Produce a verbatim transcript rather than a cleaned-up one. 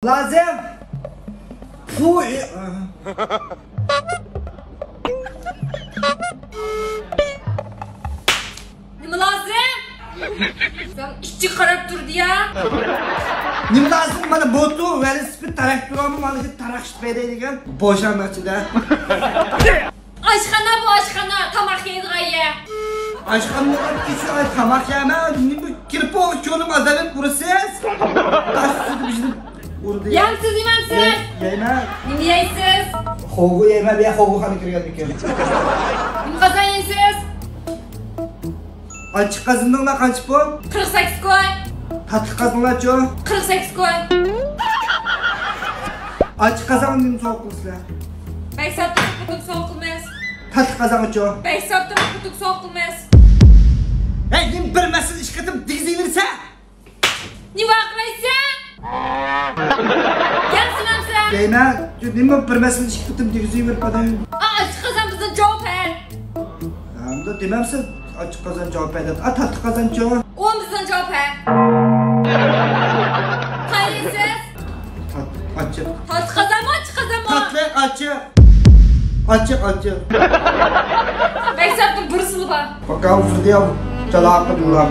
لازىم. پۇ. نېمە لازىم؟ سەن ئىچىگە قاراپ تۇردى يا. نېمە لازىم؟ مانا موتو، ۋېلىسىپىت، تراكتورمۇ مانا شۇ تاراقشىپ بېرەي دېگەن بوشامنىڭ ئىچىدە. ئاشخانا بۇ، ئاشخانا، تاماق يەيدىغان يەر. ئاشخانا بولغان كىشى، ئاي، تاماق يەيمەن. نېمە كىرىپ بولغان كۆڭلۈم ئازابىپ ئۇرىسىز؟ تاش ئۈستىدە بىزنى ئۇردى. يەمسىز، يېمەمسىز؟ يەي-، يەيمەن. نېمە يەيسىز؟ خوغۇ يەيمەن، بىر خوغۇخانا كىرگەندىكىن. نېمە قازان يەيسىز؟ ئاچچىق قازىنىڭلار قانچە پۇل؟ قىرىق سەككىز كوي. تاتلىق قازىنىڭلارچۇ؟ قىرىق سەككىز كوي. ئاچچىق قازانغا نېمە سوۋغا قىلىسىلەر؟ بەك ساتتىم، پۇتۇم سوۋغا قىلماس. تاتلىق قازانغىچۇ؟ بەك ساتتىم، پۇتۇم سوۋغا قىلماس. ھەي، نېمە بىر مەسىلە ئىككى قېتىم دېگۈزۈۋېرىسەن؟ نېمە ۋارقىرايسەن؟ گەپ سېلەمسەن؟ دەيمەن، نېمە بىر مەسىلىنى ئىككى قېتىم دېگۈزۈۋېرىپ بادايىم. ئا، ئاچچىق قازان بىزنىڭ جاۋاب ھە. ھە، ئۇنداق دېمەمسىز، ئاچچىق قازان جاۋاب ھە دەپ. ئا، تاتلىق قازانچۇ؟ ئۇمۇ بىزنىڭ جاۋاب ھە. قايسىز؟ تات-، ئاچچىق. تاتلىق قازانمۇ، ئاچچىق قازانمۇ؟ تاتلىق، ئاچچىق. ئاچچىق، ئاچچىق. بەك ساتتىم، بىرسىلا بار. باكام، سۇدىيا، چالاققا دۇرام.